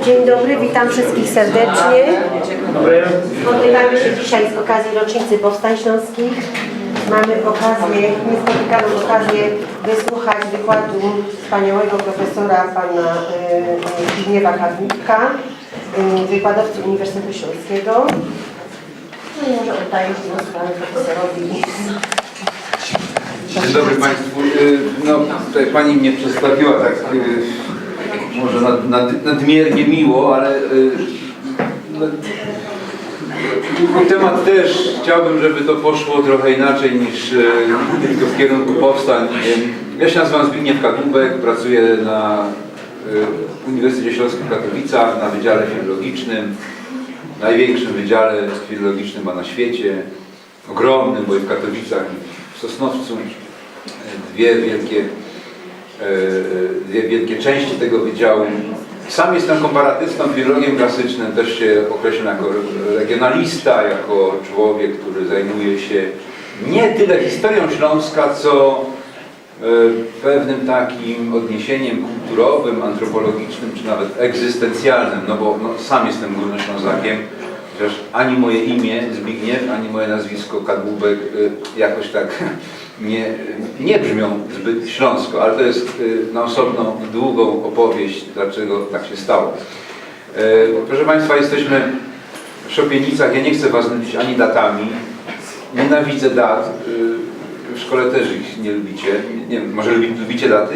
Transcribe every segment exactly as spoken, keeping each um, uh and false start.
Dzień dobry, witam wszystkich serdecznie. Spotykamy się dzisiaj z okazji rocznicy Powstań Śląskich. Mamy okazję, niespotykaną okazję wysłuchać wykładu wspaniałego profesora, pana, y, Zbigniewa Kadłubka, y, wykładowcy Uniwersytetu Śląskiego. No i może oddaję głos panu profesorowi. Dzień dobry Państwu. Y, No, tutaj Pani mnie przedstawiła tak, y, może nad, nad, nadmiernie miło, ale, y, no, temat też chciałbym, żeby to poszło trochę inaczej niż, y, tylko w kierunku powstań. Y, Ja się nazywam Zbigniew Kadłubek, pracuję na, y, Uniwersytecie Śląskim w Katowicach, na Wydziale Filologicznym, największym wydziale filologicznym chyba na świecie, ogromnym, bo i w Katowicach, i w Sosnowcu, e, dwie wielkie, e, e, dwie wielkie części tego wydziału. Sam jestem komparatystą, filologiem klasycznym, też się określam jako regionalista, jako człowiek, który zajmuje się nie tyle historią Śląska, co, e, pewnym takim odniesieniem kulturowym, antropologicznym, czy nawet egzystencjalnym, no bo, no, sam jestem Górnoślązakiem, chociaż ani moje imię Zbigniew, ani moje nazwisko Kadłubek, e, jakoś tak nie, nie brzmią zbyt śląsko, ale to jest, e, na osobną, długą opowieść, dlaczego tak się stało. E, proszę Państwa, jesteśmy w Szopienicach. Ja nie chcę Was nudzić ani datami. Nienawidzę dat. E, w szkole też ich nie lubicie. Nie wiem, może lubi, lubicie daty?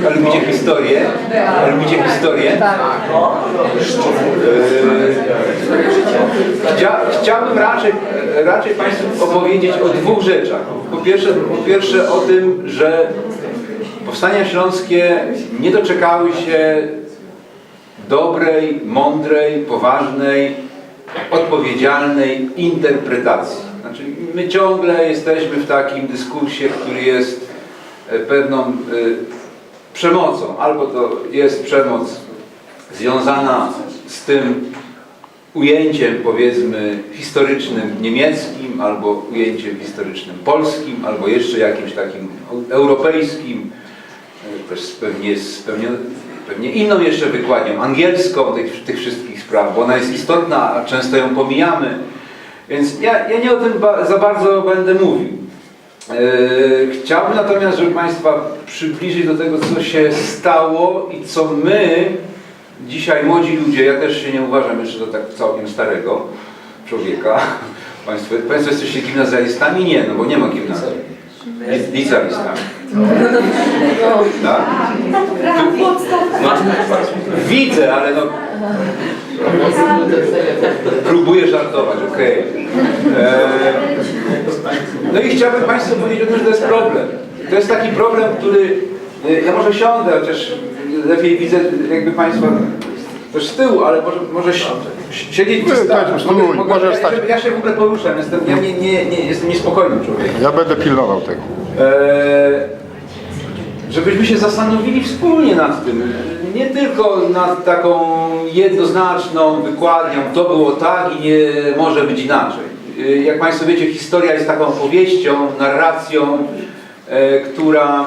A lubicie historię? A lubicie historię? E, chcia, chciałbym raczej, raczej Państwu opowiedzieć o dwóch rzeczach. Po pierwsze, po pierwsze o tym, że powstania śląskie nie doczekały się dobrej, mądrej, poważnej, odpowiedzialnej interpretacji. Znaczy, my ciągle jesteśmy w takim dyskursie, który jest, e, pewną, e, przemocą, albo to jest przemoc związana z tym ujęciem, powiedzmy, historycznym niemieckim, albo ujęciem historycznym polskim, albo jeszcze jakimś takim europejskim. Też pewnie, z pewnie, pewnie inną jeszcze wykładnią, angielską tych, tych wszystkich spraw, bo ona jest istotna, a często ją pomijamy. Więc ja, ja nie o tym ba, za bardzo będę mówił. E, chciałbym natomiast, żeby Państwa przybliżyć do tego, co się stało i co my dzisiaj, młodzi ludzie, ja też się nie uważam jeszcze za tak całkiem starego człowieka. Państwo, państwo jesteście gimnazjalistami? Nie, no bo nie ma gimnazjum. Licealistami. Tak? No, widzę, ale no. Próbuję żartować, okej. E, no i chciałbym Państwu powiedzieć o tym, że to jest problem. To jest taki problem, który, e, ja może siądę, chociaż lepiej widzę jakby Państwa też z tyłu, ale może, może si- siedzieć czy Ty, stać. tak, stój, Mogę- mogę- możesz stać. Ja się w ogóle poruszam, jestem, ja nie, nie, nie, jestem niespokojnym człowiekiem. Ja będę pilnował tego. E, żebyśmy się zastanowili wspólnie nad tym. Nie tylko nad taką jednoznaczną wykładnią, to było tak i nie może być inaczej. E, jak Państwo wiecie, historia jest taką opowieścią, narracją, e, która,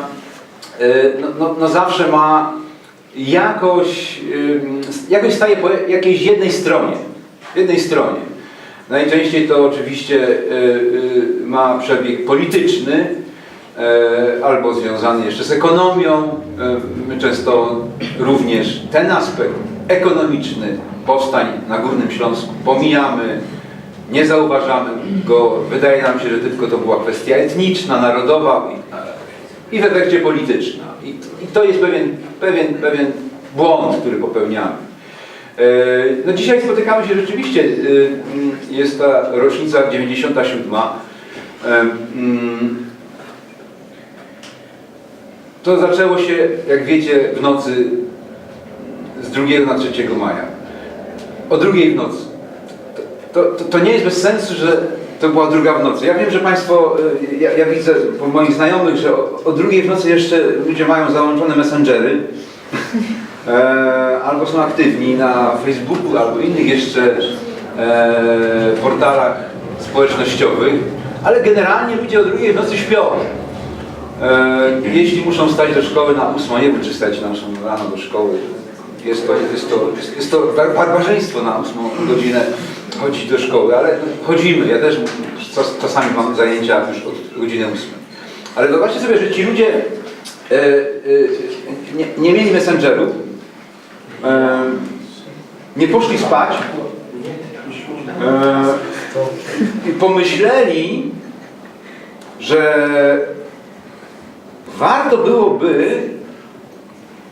e, no, no, no zawsze ma jakoś, ym, jakoś staje po jakiejś jednej stronie. Jednej stronie. Najczęściej to oczywiście, y, y, ma przebieg polityczny, e, albo związany jeszcze z ekonomią. E, my często również ten aspekt ekonomiczny powstań na Górnym Śląsku pomijamy, nie zauważamy go. Wydaje nam się, że tylko to była kwestia etniczna, narodowa i, i w efekcie polityczna. I, i to jest pewien, pewien, pewien błąd, który popełniamy. E, no, dzisiaj spotykamy się rzeczywiście, e, mm, jest ta rocznica dziewięćdziesiąta siódma. E, mm, To zaczęło się, jak wiecie, w nocy z drugiego na trzeciego maja. O drugiej w nocy. To, to, to nie jest bez sensu, że to była druga w nocy. Ja wiem, że Państwo, e, ja, ja widzę po moich znajomych, że o, o drugiej w nocy jeszcze ludzie mają załączone messengery, e, albo są aktywni na Facebooku, albo innych jeszcze, e, portalach społecznościowych, ale generalnie ludzie o drugiej w nocy śpią. E, jeśli muszą wstać do szkoły na ósmą, nie wiem, czy wstać na ósmą rano do szkoły. Jest to, jest to, jest, jest to bar-, barbarzyństwo na ósmą godzinę chodzić do szkoły, ale chodzimy. Ja też czas-, czasami mam zajęcia już od godziny ósmej. Ale wyobraźcie sobie, że ci ludzie, e, e, nie, nie mieli messengerów, e, nie poszli spać, e, i pomyśleli, że warto byłoby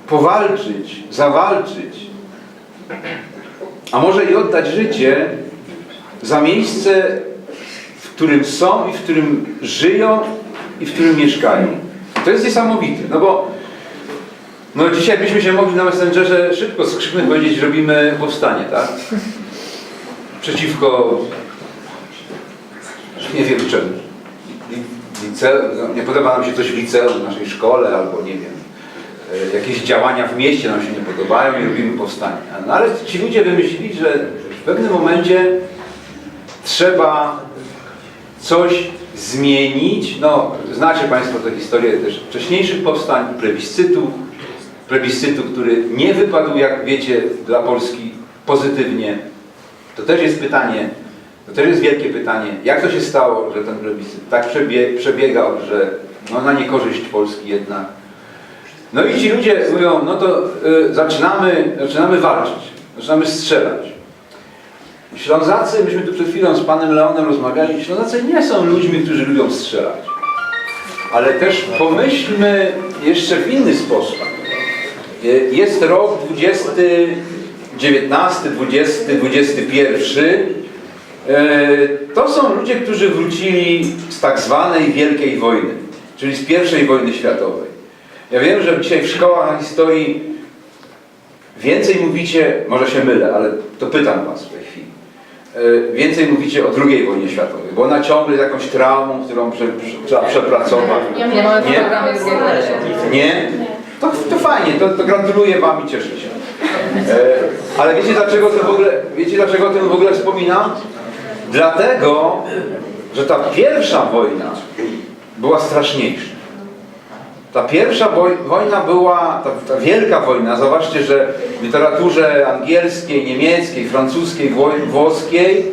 powalczyć, zawalczyć, a może i oddać życie za miejsce, w którym są i w którym żyją i w którym mieszkają. To jest niesamowite, no bo, no, dzisiaj byśmy się mogli na Messengerze szybko skrzyknąć, powiedzieć: „Robimy powstanie”, tak? Przeciwko, nie wiem czemu. Li-, lice-, no, nie podoba nam się coś w liceum, w naszej szkole, albo, nie wiem, e, jakieś działania w mieście nam się nie podobają i robimy powstanie. No ale ci ludzie wymyślili, że w pewnym momencie trzeba coś zmienić. No, znacie Państwo tę historię też wcześniejszych powstań, plebiscytu, plebiscytu, który nie wypadł, jak wiecie, dla Polski pozytywnie. To też jest pytanie, to też jest wielkie pytanie, jak to się stało, że ten plebiscyt tak przebie-, przebiegał, że, no, na niekorzyść Polski jednak. No i ci ludzie mówią: „No to, y, zaczynamy, zaczynamy walczyć, zaczynamy strzelać”. Ślązacy, myśmy tu przed chwilą z panem Leonem rozmawiali, Ślązacy nie są ludźmi, którzy lubią strzelać. Ale też pomyślmy jeszcze w inny sposób. Y, jest rok dwudziesty, dziewiętnasty, dwudziesty, dwudziesty pierwszy. E, to są ludzie, którzy wrócili z tak zwanej Wielkiej Wojny, czyli z pierwszej wojny światowej. Ja wiem, że dzisiaj w szkołach na historii więcej mówicie, może się mylę, ale to pytam was w tej chwili, e, więcej mówicie o drugiej wojnie światowej, bo ona ciągle jest jakąś traumą, którą prze-, prze-, trzeba przepracować. Nie ma Nie? programu drugiej wojny. Nie? To, to fajnie, to, to gratuluję wam i cieszę się. E, ale wiecie, dlaczego to w ogóle, wiecie, dlaczego o tym w ogóle wspominam? Dlatego, że ta pierwsza wojna była straszniejsza. Ta pierwsza woj-, wojna była, ta, ta wielka wojna, zauważcie, że w literaturze angielskiej, niemieckiej, francuskiej, wło-, włoskiej,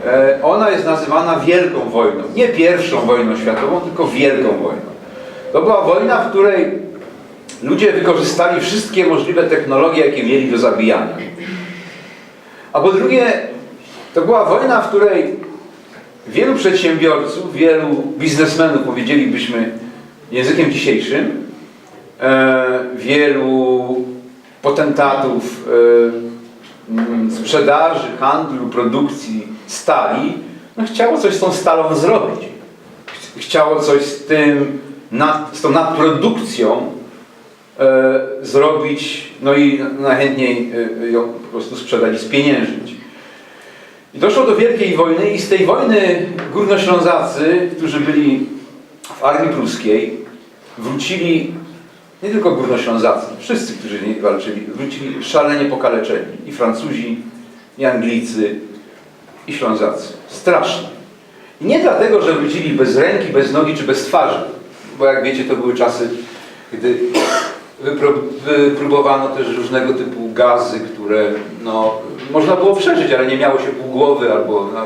e, ona jest nazywana Wielką Wojną. Nie pierwszą wojną światową, tylko Wielką Wojną. To była wojna, w której ludzie wykorzystali wszystkie możliwe technologie, jakie mieli do zabijania. A po drugie, to była wojna, w której wielu przedsiębiorców, wielu biznesmenów, powiedzielibyśmy językiem dzisiejszym, e, wielu potentatów, e, mm, sprzedaży, handlu, produkcji stali, no, chciało coś z tą stalą zrobić. Ch-, chciało coś z tym, nad, z tą nadprodukcją, e, zrobić, no i najchętniej, e, ją po prostu sprzedać i spieniężyć. I doszło do wielkiej wojny i z tej wojny Górnoślązacy, którzy byli w armii pruskiej, wrócili, nie tylko Górnoślązacy, wszyscy, którzy w niej walczyli, wrócili szalenie pokaleczeni. I Francuzi, i Anglicy, i Ślązacy. Strasznie. I nie dlatego, że wrócili bez ręki, bez nogi czy bez twarzy, bo, jak wiecie, to były czasy, gdy wypro-, wypróbowano też różnego typu gazy, które, no, można było przeżyć, ale nie miało się pół głowy albo, no,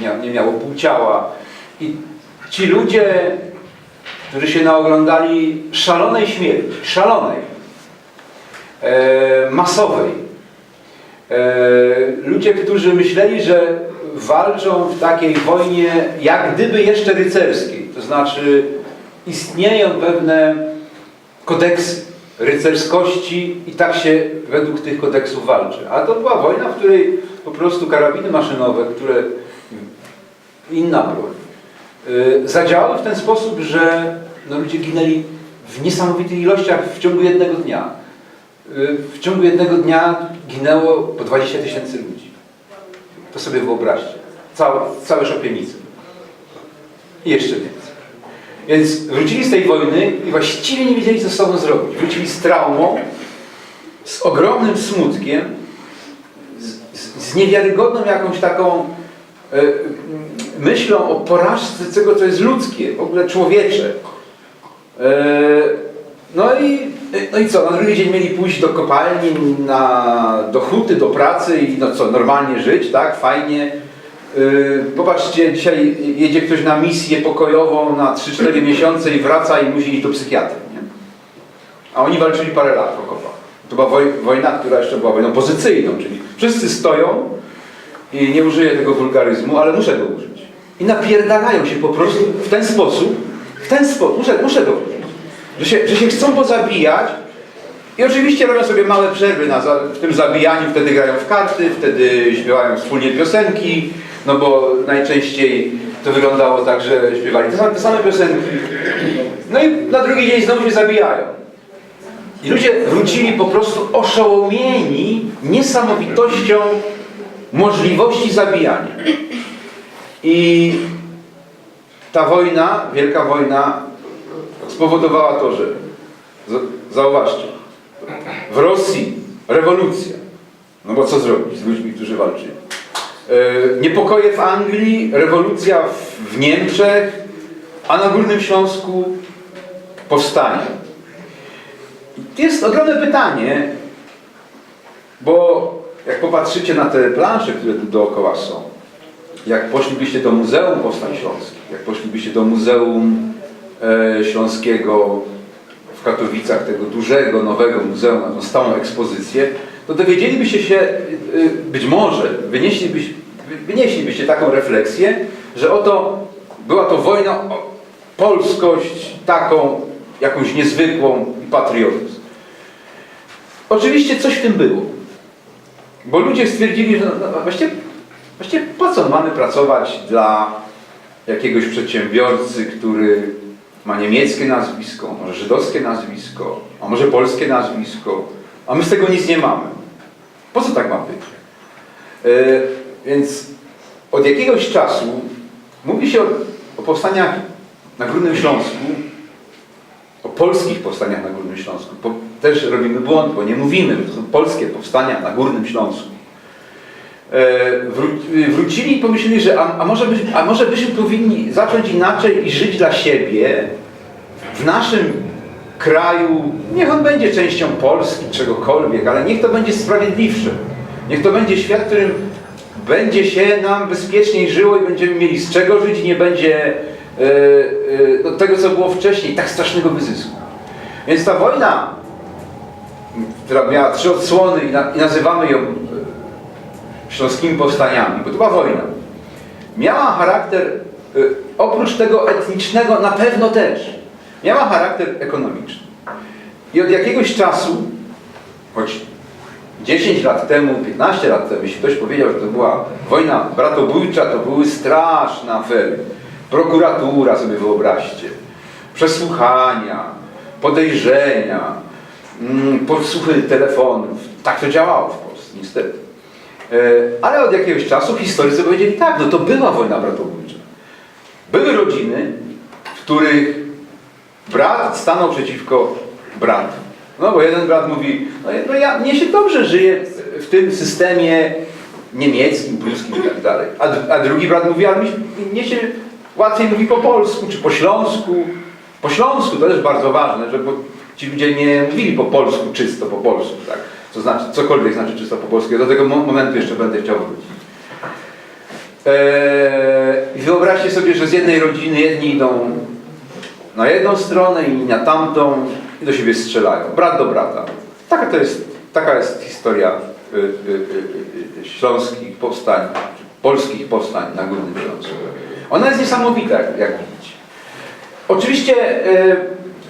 nie, nie miało pół ciała. I ci ludzie, którzy się naoglądali szalonej śmierci, szalonej, e, masowej, e, ludzie, którzy myśleli, że walczą w takiej wojnie jak gdyby jeszcze rycerskiej, to znaczy istnieją pewne kodeksy, rycerskości i tak się według tych kodeksów walczy. A to była wojna, w której po prostu karabiny maszynowe, które, inna broń, y, zadziałały w ten sposób, że, no, ludzie ginęli w niesamowitych ilościach w ciągu jednego dnia. Y, w ciągu jednego dnia ginęło po dwadzieścia tysięcy ludzi. To sobie wyobraźcie. Całe, całe szopienice. I jeszcze więcej. Więc wrócili z tej wojny i właściwie nie wiedzieli, co z sobą zrobić. Wrócili z traumą, z ogromnym smutkiem, z, z, z niewiarygodną jakąś taką, e, myślą o porażce tego, co jest ludzkie, w ogóle człowiecze. E, no i, no i co? Na drugi dzień mieli pójść do kopalni, na, do huty, do pracy i, no co, normalnie żyć, tak? Fajnie. E, popatrzcie, dzisiaj jedzie ktoś na misję pokojową na trzy cztery miesiące i wraca i musi iść do psychiatry, nie? A oni walczyli parę lat w okopach. To była woj-, wojna, która jeszcze była wojną pozycyjną, czyli wszyscy stoją, i nie użyję tego wulgaryzmu, ale muszę go użyć. I napierdalają się po prostu w ten sposób, w ten sposób, muszę, muszę go użyć, że się, że się chcą pozabijać. I oczywiście robią sobie małe przerwy na za-, w tym zabijaniu, wtedy grają w karty, wtedy śpiewają wspólnie piosenki, no bo najczęściej to wyglądało tak, że śpiewali te same, te same piosenki. No i na drugi dzień znowu się zabijają. I ludzie wrócili po prostu oszołomieni niesamowitością możliwości zabijania. I ta wojna, wielka wojna spowodowała to, że, z-, zauważcie, w Rosji rewolucja, no bo co zrobić z ludźmi, którzy walczyli? E, niepokoje w Anglii, rewolucja w, w Niemczech, a na Górnym Śląsku powstanie. I to jest ogromne pytanie, bo jak popatrzycie na te plansze, które tu dookoła są, jak poszlibyście do Muzeum Powstań Śląskich, jak poszlibyście do Muzeum, e, Śląskiego w Katowicach, tego dużego, nowego muzeum, na tą stałą ekspozycję, to dowiedzielibyście się, y, być może, wynieślibyś-, wy-, wynieślibyście taką refleksję, że oto była to wojna o polskość taką, jakąś niezwykłą i patriotyzm. Oczywiście coś w tym było, bo ludzie stwierdzili, że no, no, właściwie, właściwie po co mamy pracować dla jakiegoś przedsiębiorcy, który ma niemieckie nazwisko, może żydowskie nazwisko, a może polskie nazwisko, a my z tego nic nie mamy. Po co tak ma być? E, więc od jakiegoś czasu mówi się o, o powstaniach na Górnym Śląsku, o polskich powstaniach na Górnym Śląsku. Po, też robimy błąd, bo nie mówimy, że to są polskie powstania na Górnym Śląsku. E, wró-, wrócili i pomyśleli, że a, a, może by, a może byśmy powinni zacząć inaczej i żyć dla siebie w naszym kraju. Niech on będzie częścią Polski, czegokolwiek, ale niech to będzie sprawiedliwsze. Niech to będzie świat, w którym będzie się nam bezpieczniej żyło i będziemy mieli z czego żyć i nie będzie, e, e, no, tego, co było wcześniej, tak strasznego wyzysku. Więc ta wojna, która miała trzy odsłony i, na, i nazywamy ją, e, śląskimi powstaniami, bo to była wojna, miała charakter, e, oprócz tego etnicznego na pewno też, miała charakter ekonomiczny. I od jakiegoś czasu, choć dziesięć lat temu, piętnaście lat temu, jeśli ktoś powiedział, że to była wojna bratobójcza, to były straszne afery. Prokuratura, sobie wyobraźcie, przesłuchania, podejrzenia, mm, podsłuchy telefonów. Tak to działało w Polsce, niestety. E, ale od jakiegoś czasu historycy powiedzieli: „Tak, no to była wojna bratobójcza”. Były rodziny, w których brat stanął przeciwko bratu. No bo jeden brat mówi: „No, no ja, mnie się dobrze żyje w tym systemie niemieckim, pruskim” i tak dalej. A, dr-, a drugi brat mówi: „Ale mi, się- mnie się łatwiej mówi po polsku czy po śląsku”. Po śląsku, to też bardzo ważne, żeby ci ludzie nie mówili po polsku, czysto po polsku, tak? Co znaczy, cokolwiek znaczy czysto po polsku. Ja do tego mo-, momentu jeszcze będę chciał wrócić. Eee, i wyobraźcie sobie, że z jednej rodziny jedni idą na jedną stronę, inni na tamtą i do siebie strzelają. Brat do brata. Taka to jest, taka jest historia, y, y, y, y, y, śląskich powstań, polskich powstań na Górnym Śląsku. Ona jest niesamowita, jak, jak widzicie. Oczywiście, e,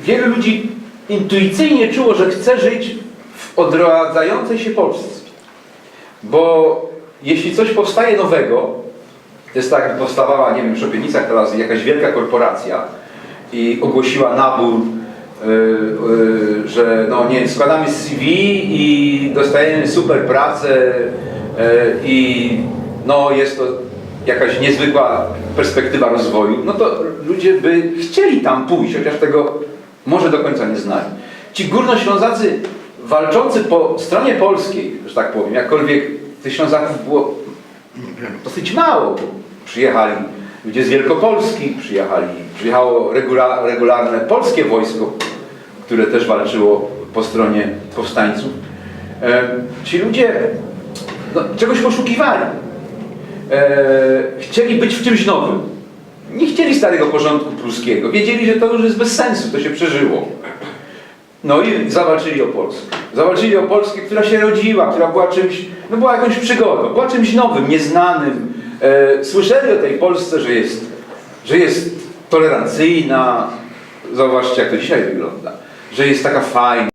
wielu ludzi intuicyjnie czuło, że chce żyć w odradzającej się Polsce. Bo jeśli coś powstaje nowego, to jest tak, jakby powstawała, nie wiem, w Szopienicach teraz jakaś wielka korporacja i ogłosiła nabór, yy, yy, że no nie wiem, składamy C V i dostajemy super pracę yy, i no jest to jakaś niezwykła perspektywa rozwoju, no to ludzie by chcieli tam pójść, chociaż tego może do końca nie znają. Ci górnoślązacy walczący po stronie polskiej, że tak powiem, jakkolwiek tych Ślązaków było dosyć mało, bo przyjechali ludzie z Wielkopolski, przyjechali, przyjechało regula, regularne polskie wojsko, które też walczyło po stronie powstańców. E, ci ludzie no, czegoś poszukiwali. E, chcieli być w czymś nowym. Nie chcieli starego porządku pruskiego. Wiedzieli, że to już jest bez sensu, to się przeżyło. No i zawalczyli o Polskę. Zawalczyli o Polskę, która się rodziła, która była czymś, no była jakąś przygodą, była czymś nowym, nieznanym. E, słyszeli o tej Polsce, że jest, że jest tolerancyjna. Zauważcie, jak to dzisiaj wygląda. Że jest taka fajna.